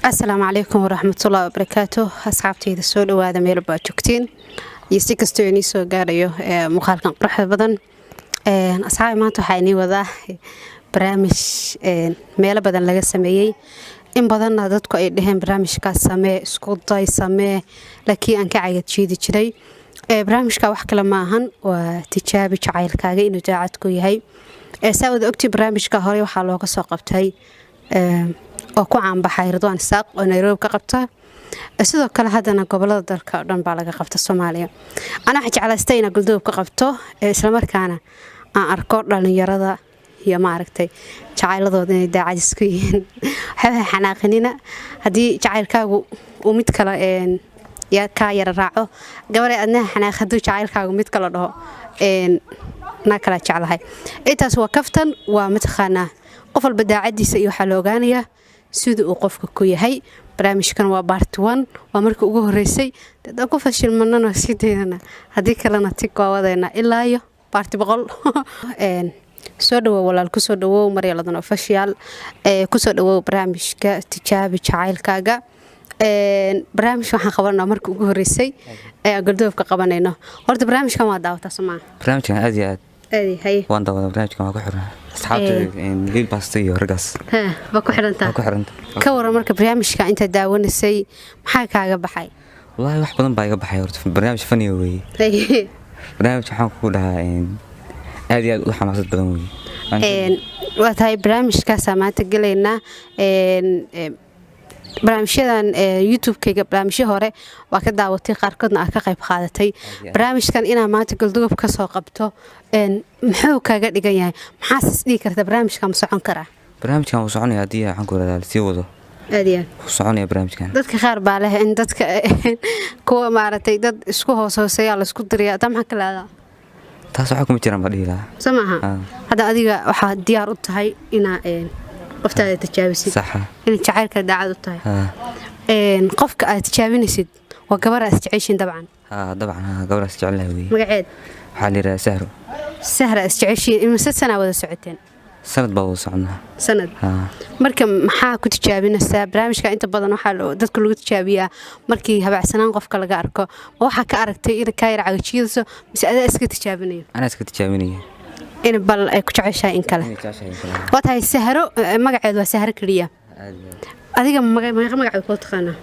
Asalaamu calaykum waraxmatullahi wabarakaatu. Asxaabtayda, soo dhawaada meel baa joogtiin iyo si kastoo inii soo gaarayo muuqaalkan quruxda badan. Asxaabi, maanta waxaa inii wadaa barnaamij meelo badan laga sameeyey, in badanna dadku ay dhaheen barnaamijkaas samee, isku day, samee, laakiin aan ka cagad jiidi jiray. Barnaamijka wax kale ma ahan, waa tijaabi jacaylkaaga inuu daacad ku yahay. Saa wada ogtii, barnaamijka hore waxaa looga soo qabtay oo ku caanbaxay Ridwaan Isaaq oo Nairobi ka qabta. Sidoo kale haddana gobolada dalka oo dhan baa laga qabta Soomaaliya. Ana waxaan jeclaystay inaan Goldoob ka qabto, islamarkaana aan arko dhalinyarada iyo maaragtay jacayladooda inay daacad isku yihiin. Waxyaabaha xanaaqinina, haddii jacaylkaagu uu mid kale kaa yara raaco gabarey, adnaha xanaaq hadduu jacaylkaagu mid kale dhaho naa kala jeclahay. Intaas waa kaftan, waa mataqaanaa qof walba daacadiisa iyo waxaa la ogaanayaa sida uu qofka ku yahay. Barnaamijkan waa part one, waa markii ugu horeysay. Haddaan ku fashilmanana sii daynana, haddii kalena tig waa wadeynaa ilaa iyo part 100. Soo dhawow walaal, kusoo dhawow Maryaladan Official, kusoo dhawow barnaamijka tijaabi jacaylkaaga. Barnaamij waxaan qabanaa markii ugu horeysay ee aan Goldoobka qabanayno. Horta barnaamijkan waa daawataa, somaa? Barnaamijkan aad iyo aad. Aadi haye. Waan daawadaa barnaamijkan, waa ku xiran asxaabta Liil Basta iyo raggaas. Waa ku xirantaa? Waa ku xiranta. Ka waran marka barnaamijka intaad daawanaysay, maxaa kaaga baxay? Wallaahi wax badan baa iga baxay. Horta barnaamij faniya weeye. Barnaamij waxaan kugu dhahaa aad iyo aad u xamaasad badan weeye. Waa tahay, barnaamijkaasaa maanta gelaynaa. Barnaamijyadan YouTube-kayga barnaamijyo hore waa ka daawatay, qaarkoodna aad ka qayb qaadatay. Barnaamijkan inaa maanta Goldogob ka soo qabto muxuu kaaga dhigan yahay? Maxaas is dhihi karta barnaamijkan ma socon karaa? Barnaamijkan wuu soconaya haddii waxaan ku irahdaa lasii wado. Aad iyo aad. Wuu soconaya barnaamijkan. Dadka qaar baa leh in dadka kuwa maaragtay dad isku hoos hooseeyaa laisku diraya, taa maxaa ka leedaa? Taas waxaa kuma jiraan baa dhihi lahaa. Soo maaha? Hadda adiga waxaad diyaar u tahay inaa qoftaada tijaabisid? Saxa. Inay jacaylka daacad u tahay? Haa. Qofka aad tijaabinaysid waa gabar aad isjeceshiin dabcan? Haa, dabcan, haa, gabadhaas jecelahay weeye. Magaceed? Waxaa la yidhahaa Sahro. Sahra isjeceshiin. Imise sanaa wada socoteen? Sanad baa wada soconaa. Sanad? Haa. Marka maxaa ku tijaabinaysaa barnaamijka? Inta badan waxaa dadka lagu tijaabiyaa markii habacsanaan qofka laga arko. Ma waxaa ka aragtay in kaa yar cagajiyadso mise adaa iska tijaabinayo? Anaa iska tijaabinaya. In bal ay ku jeceshahay in kale. Inay jeceshahay in kale. Waa tahay. Sahro, magaceedu waa Sahro keliya? Aad iyo aad. Adiga meeqa magaceed koo taqaanaa?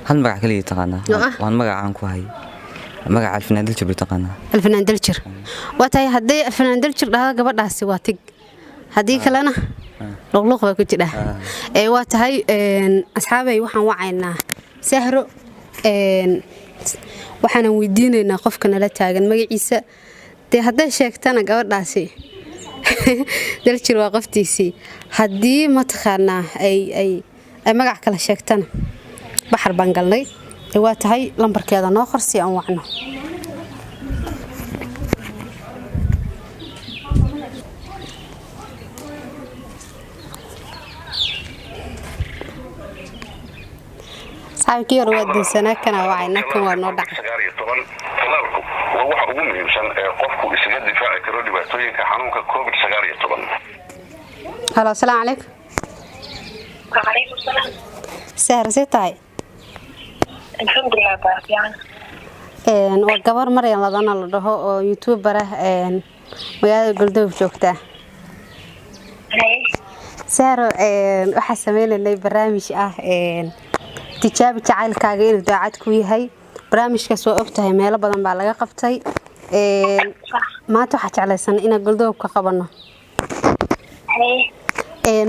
Hal magac kaliya taqaanaa. Oo ah? Waan magacaan ku hay, magaca Alfinaan Daljir bay taqaanaa. Alfanaan Daljir. Waa tahay, haddii Alfanaan Daljir dhahdo gabadhaasi waa tig, haddii kalena luqluq baa ku jira. Waa tahay, asxaabay, waxaan wacaynaa Sahro, waxaanan weydiinaynaa qofka nala taagan magaciisa. Dee hadday sheegtana gabadhaasi Daljir waa qoftiisii, haddii mataqaanaa ay magac kale sheegtana baxar baan galnay. Waa tahay, lambarkeeda noo qor si aan wacno. Saxaabkii hore waa diinsanaa, kana wacayna, kan waa noo dhacay. 19 Talaalku waa waxa ugu muhiimsan ee qofku isaga difaaci karo dhibaatooyinka xanuunka COVID-19. Halo, asalaamu calaykum. وعليكم السلام. Sahra, see tahay? الحمد لله بقى يعني. Waa gabar Maryan Ladana la dhaho oo youtuber ah, magaalada Goldoob joogta. هاي. Sahro, waxaa sameynaynay barnaamij ah tijaabi jacaylkaaga inuu daacad ku yahay. Barnaamijkaas waa ogtahay, meelo badan baa laga qabtay. صح. Maanta waxaa jeclaysanay inaan Goldoob ka qabano. هاي.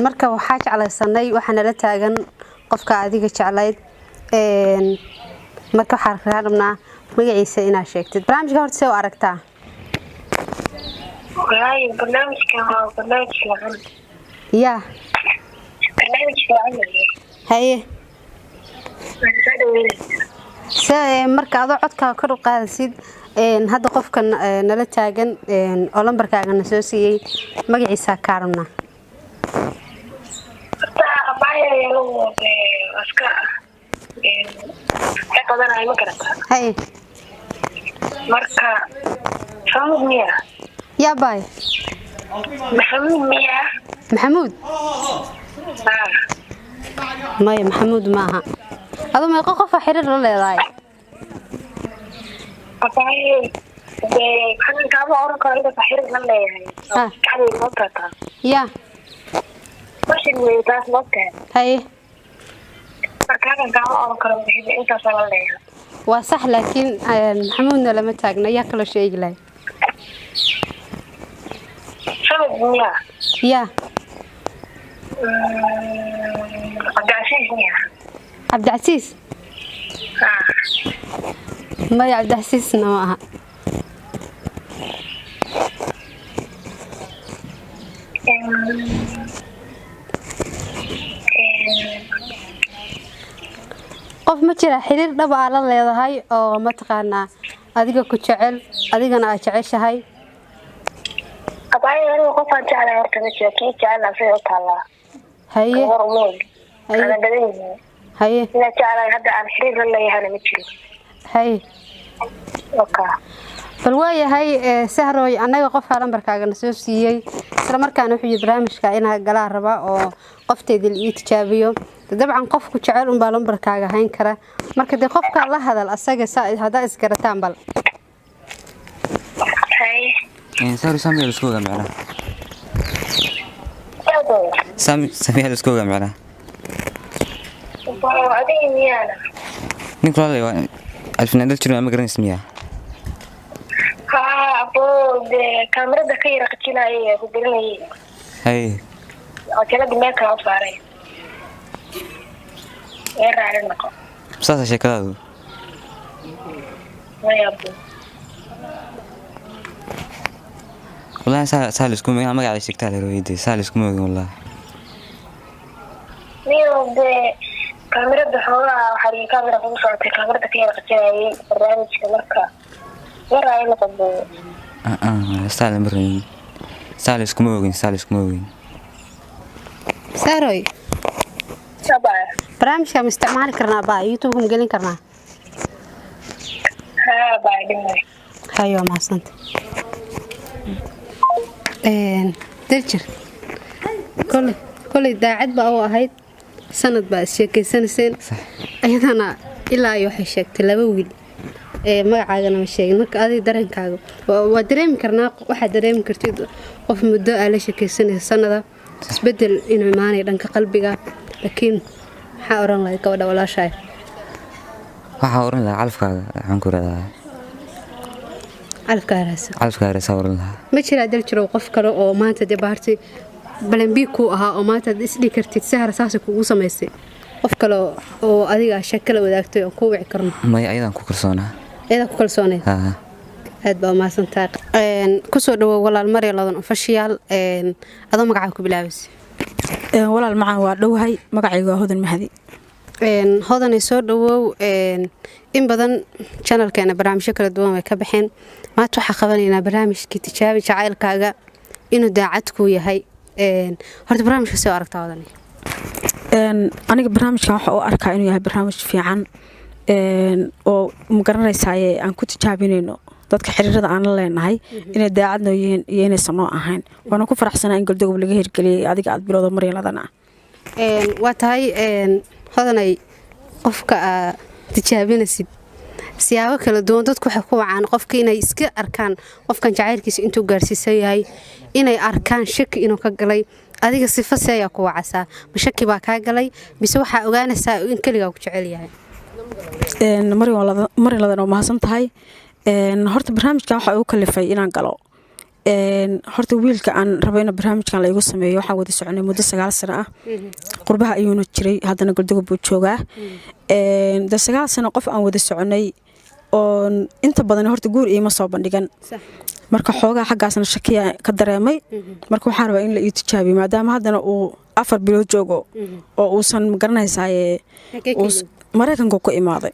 Marka waxaa jeclaysanay, waxaa nala taagan qofka adiga jeclayd. Marka waxaa kaa rabnaa magaciisa inaad sheegtid. Barnaamijka horta see u aragtaa? والله برنامج كان هو برنامج fiican. Yaa? برنامج fiican weeye. Haye. Waan soo dhaweynaysaa. Se marka adoo codkaa kor u qaadasid, hadda qofka nala taagan, oo lambarkaaga na soo siiyey magaciisa kaa rabnaa. Horta abaayo anigu dee waa iska wax badanahay, ma garataa? Haye. Marka Maxamuud miya? Yaa baay? Maxamuud miya? Maxamuud? Haa. Maya, Maxamuud maaha. Aduu meeqa qofa xiriir la leedahay? Abaayo, dee xagan kaama oran karo intaas xiriir la leeyahay. Ah. Maskaxdayda ma ogtahay? Ya. Mashin weeye taas, ma ogtahay? Haye. Marka xagan kaama oran karo intaas la leeyahay. Waa sax, laakiin Maxamuudna lama taagna. Yaa kaloo sheegi lahay? Sanad miyaa? Ya. Cabdicasiis miyaa? Cabdicasiis? Haa. Maya, Cabdicasiisna ma aha. Qof ma jira xiriir dhab aa la leedahay oo mataqaanaa adiga ku jecel, adigana aad jeceshahay? Abaayo, aniga qofaan jeclahay horta ma jiro. Kii jecel asay u taallaa. Haye. War umoog. Haye. Ana badan yihiin. Haye. Inaa jeclahay hadda aan xiriir la leeyahana ma jiro. Haye. Oka. Bal waayahay, Sahroy, annaga qofkaa lambarkaaga na soo siiyey, isla markaana wuxuu yidhi barnaamijka inaa galaa rabaa oo qofteedii la ii tijaabiyo. Dee dabcan qofku jecel unbaa lambarkaaga hayn kara. Marka dee qofkaa la hadal asaga saa haddaa isgarataan bal. Haye. Sahro, Samiya la isku ogaa macnaha? Aado. Samiya la isku ogaa macnaha? Waa adiga miyaana? Ninka walaalay waa alfinaandal jirma, ma garanaysa miyaa? Haa abo, dee kaamirada ka yara qajinayay ku gelinayay. Haye. Cajalada meel kala u saaray. Ee raali noqo. Saasa sheekadaadu? Maya abo. Wallahi saa la isku moogin, magaca sheegtaa la rabay, dee saa la isku moogin wallahi. Niyo, dee kaamirada xoogaa waxaa lihi kaamira kugu socotay, kaamirada ka yara qajinayay barnaamijka, marka ee raali noqo buu. Saa lama rabin, saa la iskuma ogin, saa la iskuma ogin. Sahroy. Abaayo. Barnaamijka ma isticmaali karnaa baa YouTube ma gelin karnaa? Haa abaayo, dhimay. Hayo, waa mahadsanta. Daljir, koley daacad baa u ahayd, sanad baa is sheekeysanayseen. Sax. Ayadana ilaa iyo waxay sheegtay laba wiil ee magacaagana ma sheegin. Marka adiga dareenkaaga waa dareemi karnaa, waxaad dareemi kartid qof muddo aa la sheekeysanaysa sanada isbedel inuu imaanayo dhanka qalbiga, laakiin maxaa oran lahayd gabadha walaashaay? Waxaa oran lahaa calafkaaga, waxaan ku radaa. Calafkaa raasa. Calafkaaga saa oran lahaa. Ma jiraa Daljirow qof kale oo maanta dee baarti balanbii kuu ahaa oo maanta aad isdhihi kartid Sahra saasay kugu samaysay, qof kale oo adiga sheeko la wadaagtay oo kuu wici karno? Maya, ayadaan ku kalsoonaa. Ayadaa ku kalsooneed? Haa. Aad baa umahadsantahay. Kusoo dhawow walaal Marya Ladan Official, adoo magacaa ku bilaabaysa. Walaal macaan, waa dhowahay. Magacayga waa Hodan Mahdi. Hodanay, soo dhawow. In badan channelkeena barnaamijyo kala duwan way ka baxeen. Maanta waxaa qabanaynaa barnaamijkii tijaabi jacaylkaaga inuu daacad kuu yahay. Horta barnaamijka soo aragtaa, Hodanay? Aniga barnaamijkan waxa u arkaa inuu yahay barnaamij fiican oo ma garanaysaaye aan ku tijaabinayno dadka xiriirada aan la leenahay inay daacad noo yihiin iyo inaysan noo ahayn. Waana ku faraxsanaa in Galdogob laga hirgeliyey, adiga aad bilowda, Maryaladana ah. Waa tahay. Hodanay, qofka aa tijaabinaysid siyaabo kala duwan dadku waxay ku wacaan qofka inay iska arkaan qofkan jacaylkiisa intuu gaarsiisan yahay, inay arkaan shaki inuu ka galay. Adiga sifa see ayaa ku wacasaa? Ma shaki baa kaa galay mise waxaa ogaanaysaa in keligaa ku jecel yahay? Maryaladana waa mahadsan tahay. Horta barnaamijkan waxa igu kalifay inaan galo, horta wiilka aan rabo in barnaamijkan la igu sameeyo waxaan wada soconay muddo 9 sano ah. Qurbaha ayuuna jiray, haddana Galdogob buu joogaa. De 9 sano qof aan wada soconay oon inta badan horta guur iima soo bandhigan. Marka xoogaa xaggaasna shakiya ka dareemay. Marka waxaan rabaa in la ii tijaabiyo maadaama haddana uu 4 bilood joogo oo uusan magaranaysaye. Xagee ka yimid? Maraykanka ku imaaday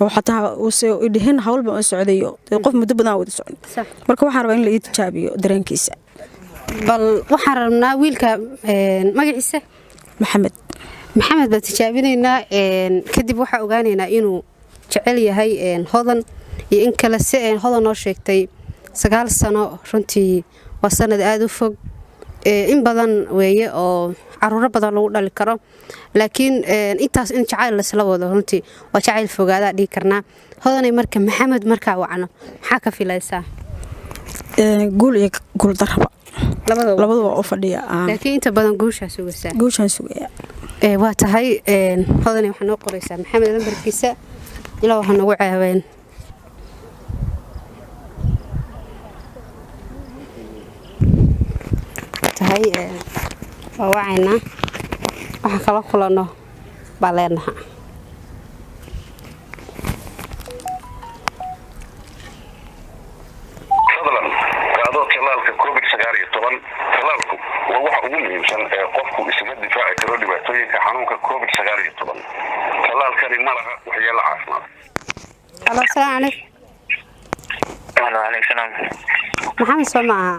oo xataa uuse idhihin hawlba aan socdayo. Dee qof muddo badan aan wada socon. Marka waxaan rabaa in la ii tijaabiyo dareenkiisa. Bal waxaan rabnaa wiilka magaciisa. Maxamed. Maxamed baan tijaabinaynaa. Kadib waxaa ogaanaynaa inuu jecel yahay Hodan iyo in kale. Si Hodan noo sheegtay, 9 sano runtii waa sanad aada u fog, in badan weeye oo caruuro badan lagu dhali karo. Laakiin intaas in jacayl laisla wado runtii waa jacayl fogaadaa dhihi karnaa. Hodanay, marka Maxamed markaa wacno, maxaa ka filaysaa? Guul iyo guul daraba. Labadaba. Labaduba u fadhiya. Laakiin inta badan guushaa sugaysaa. Guushaan sugaya. Waa tahay. Hodanay, waxaa noo qoraysaa Maxamed lambarkiisa ilaa waxaa nagu ceebeen. Tahay, waa wacaynaa, waxaan kala kulanno baa leenaha. Fadlan qaado tallaalka COVID-19. Tallaalku waa waxa ugu muhiimsan ee qofku isaga difaaci karo dhibaatooyinka xanuunka COVID-19. Tallaalkani ma laha waxyeelo caafimaad. Alo, asalaamu calaykum. Waalaikum salaam. Maxamed soo ma aha?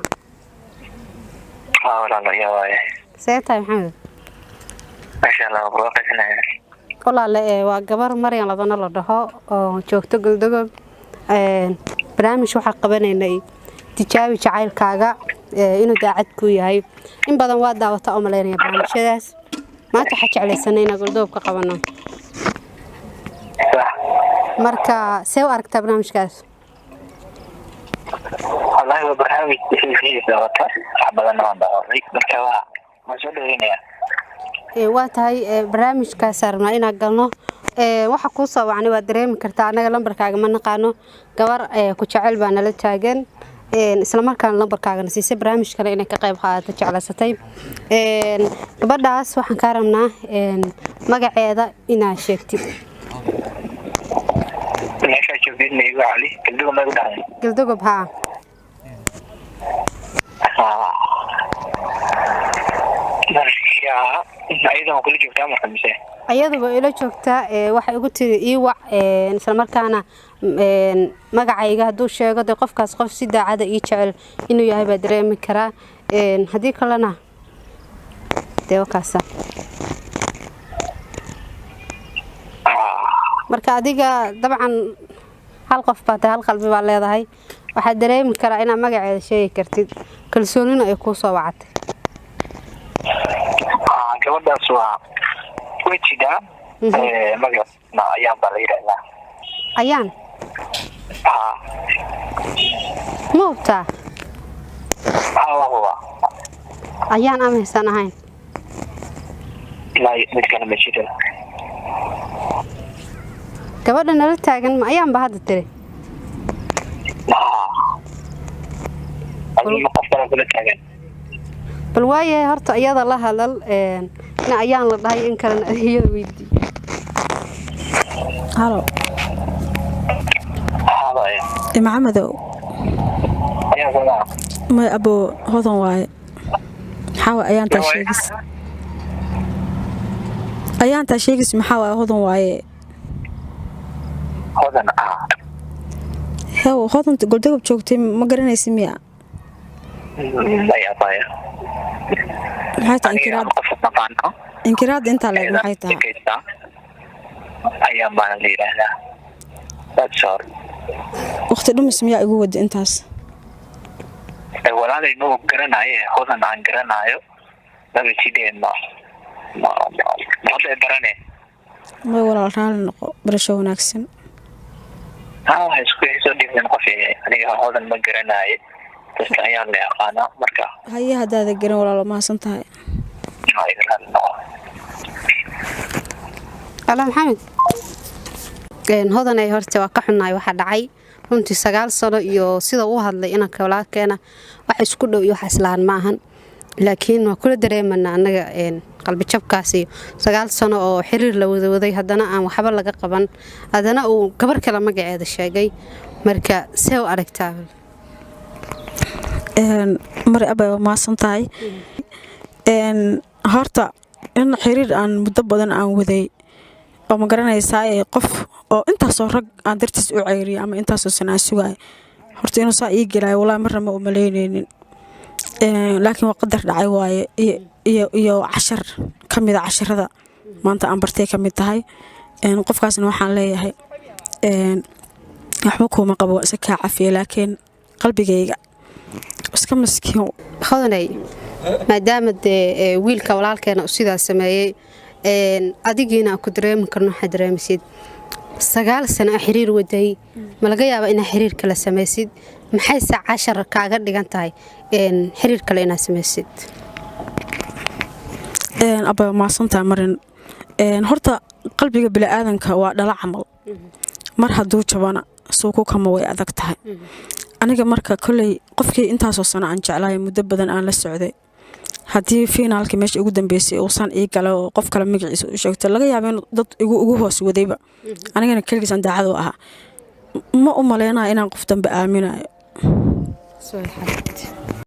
Haa walaalo, yaa waaye. See tahay, Maxamed? Maasha Allah, waa barwaaqaysanaya. Walaale, waa gabar Maryan Ladana la dhaho oo joogto Goldogob. Barnaamij waxaa qabanaynay tijaabi jacaylkaaga inuu daacad ku yahay. In badan waa daawata oo malaynaya barnaamijyadaas. Maanta waxaa jeclaysanay inaan Goldogob ka qabano. Sax. Marka see u aragtaa barnaamijkaas? Wallahi waa barnaamij xiisihiisa wata, wax badanna waan daawaday, marka waan soo dhaweynayaa. Waa tahay, barnaamijkaas rabnaa inaan galno. Waxa kuu soo wacnay waad dareemi kartaa, annaga lambarkaaga ma naqaano. Gabar ku jecel baa nala taagan, isla markaana lambarkaagana siisay, barnaamij kale inay ka qayb qaadato jeclaysatay. Gabadhaas waxaan kaa rabnaa magaceeda inaad sheegtid. Meeshaa joogtid ma igu cali Galduga ma igu dhacday? Galdogob, haa. Haa. Marka ayada ma kula joogtaa marka mise? Ayaduba ila joogtaa. Waxay igu tiri ii wac, isla markaana magacayga hadduu sheego, dee qofkaas qof si daacada ii jecel inuu yahay baa dareemi karaa. Haddii kalena dee wakaasa. Marka adiga dabcan hal qof baa tahay, hal qalbi baa leedahay, waxaad dareemi karaa inaad magaceeda sheegi kartid, kalsoonina ay kuu soo wacatay. Haa, gabadhaas waa way jidhaa. Magaceedna Ayaan baa la yidhaahdaa. Ayaan? Haa. Ma hubtaa? Haa, waa hubaa. Ayaan amaysan ahayn? Ilaa mid kale ma jiro. Gabadha nala taagan ma Ayaan ba hadda tiri? Haa, adiga qof kale kula taagan. Bal waayahay, horta iyada la hadal, in Ayaan la dhahay in kalena iyada weydii. Halo. Haa baya. Maxamedow. Ayaan soo May abo, Hodan waaye. Maxaa waay Ayaantaa sheegis? Ayaantaa sheegis maxaa waaye? Hodan waaye. Hodan ah. Hew, Hodanta Goldogob joogtay ma garanaysi miya? Maya baya. Maxay tahay Aniga inkiraad? Qof naqaano. Inkiraadda intaa leeg maxay tahay? Sheekaystaa Ayaan baana la yidhaahdaa. That's all. Waqti dhumis miyaa igu wada intaas? Walaalay, ma garanayo Hodan aan garanayo maba jideen, ma hadda barane. May walaal, raali noqo, barasho wanaagsan. Haa, waxay isku soo dhiibeen qof yahay. Aniga Hodan ma garanayo, dadka Ayaan la yaqaanaa marka. Haye, haddaada garan walaalo, mahadsan tahay. Waa iga raali noqo. Alo Maxamed. Hodanay, horta waa ka xunnahay waxa dhacay runtii. 9 sano iyo sida uu hadlay inanka walaalkeena wax isku dhow iyo wax islaan ma ahan, laakiin waa kula dareemanaa annaga qalbijabkaas iyo 9 sano oo xiriir la wadawaday, haddana aan waxba laga qaban, haddana uu gabar kale magaceeda sheegay. Marka see u aragtaa? Mari abay, waa mahadsan tahay. Horta in xiriir aan muddo badan aan waday oo ma garanaysaa ee qof oo intaasoo rag aan dartiis u ceyriyay ama intaasoo sana aan sugaay, horta inuu saa ii gelaayo walaahi marna ma umaleyneynin. Laakiin waa qadar dhacay waaye iyo cashar ka mid a casharada maanta aan bartay ka mid tahay. Qofkaasna waxaan leeyahay, waxba kuuma qabo, iska kaa cafiya, laakiin qalbigayga iska maskiin. Hodanay, maadaama dee wiilka walaalkeena uu sidaas sameeyey, Adigiina aan ku dareemi karno waxaad dareemisid. 9 sano aa xiriir waday, ma laga yaabaa inaa xiriir kale samaysid? Maxayse cashar kaaga dhigan tahay xiriir kale inaad samaysid? Abba, maasantaa marin. Horta qalbiga bini'aadanka waa dhala camal, mar hadduu jabana suuku kama way adag tahay. Aniga marka kolley qofkii intaasoo sano aan jeclaay, muddo badan aan la socday, haddii finaalkii meesha ugu dambeysay uusan ii galay oo qof kale magaciisa u sheegto, laga yaaba in dad igu hoos wadayba, anigana keligiis aan daacad u ahaa, ma u maleynayo inaan qof dambe aaminayo.